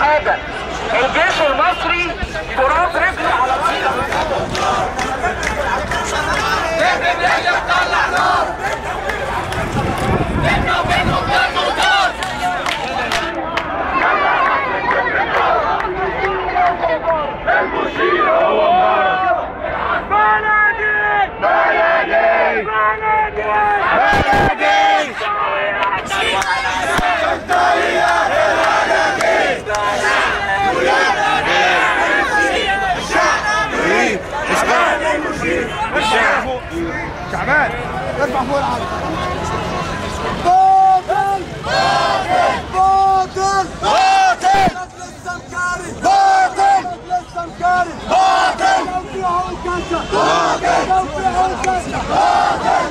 حاجة. الجيش المصري تراب رجله على شعبان ارفع فوق العرض. باطل باطل باطل باطل قتل السمكاري باطل قتل السمكاري باطل توقيع الكاسة باطل توقيع الكاسة باطل.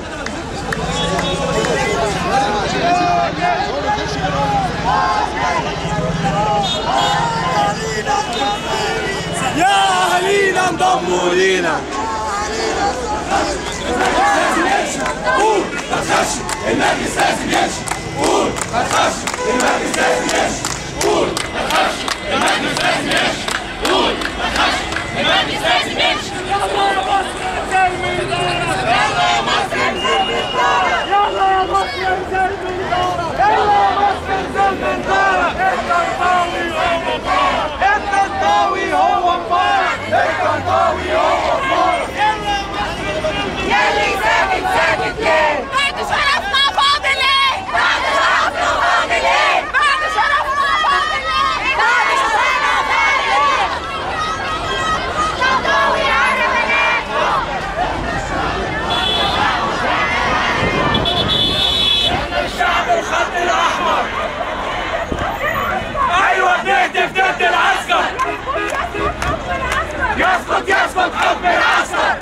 يا اهالينا انضموا لينا. لازم يمشي، قول ما تخافش، المجلس لازم يمشي، قول ما تخافش، المجلس لازم يمشي، قول ما تخافش، المجلس لازم يمشي، قول ما تخافش، المجلس لازم يمشي. يلا يا مصر انزل من دارك، يلا يا مصر انزل من دارك، يلا يا مصر انزل من دارك، يلا يا مصر انزل من دارك. الطنطاوي هو مبارك، الطنطاوي هو مبارك، الطنطاوي هو مبارك. يلي ساكت ساكت ليه؟ بعد شرفنا فاضل ايه؟ بعد شرفنا فاضل ايه؟ بعد شرفنا فاضل ايه؟ بعد شرفنا فاضل ايه؟ طنطاوي على بناته. احنا الشعب الخط الاحمر. ايوه بنهتف ضد العسكر. يسقط يسقط حكم العسكر.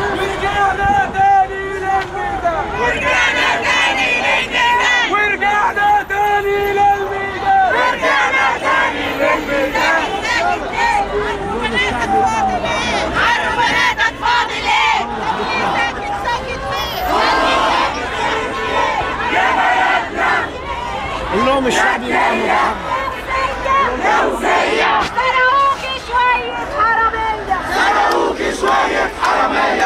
ورجعنا تاني للميدان، ورجعنا تاني للميدان، ورجعنا تاني للميدان، ورجعنا تاني للميدان. عرف بناتك فاضل ايه؟ ساكت ساكت ليه؟ يا بلدنا قول لهم الشعب سرقوكي شوية حرامية، سرقوكي شوية حرامية.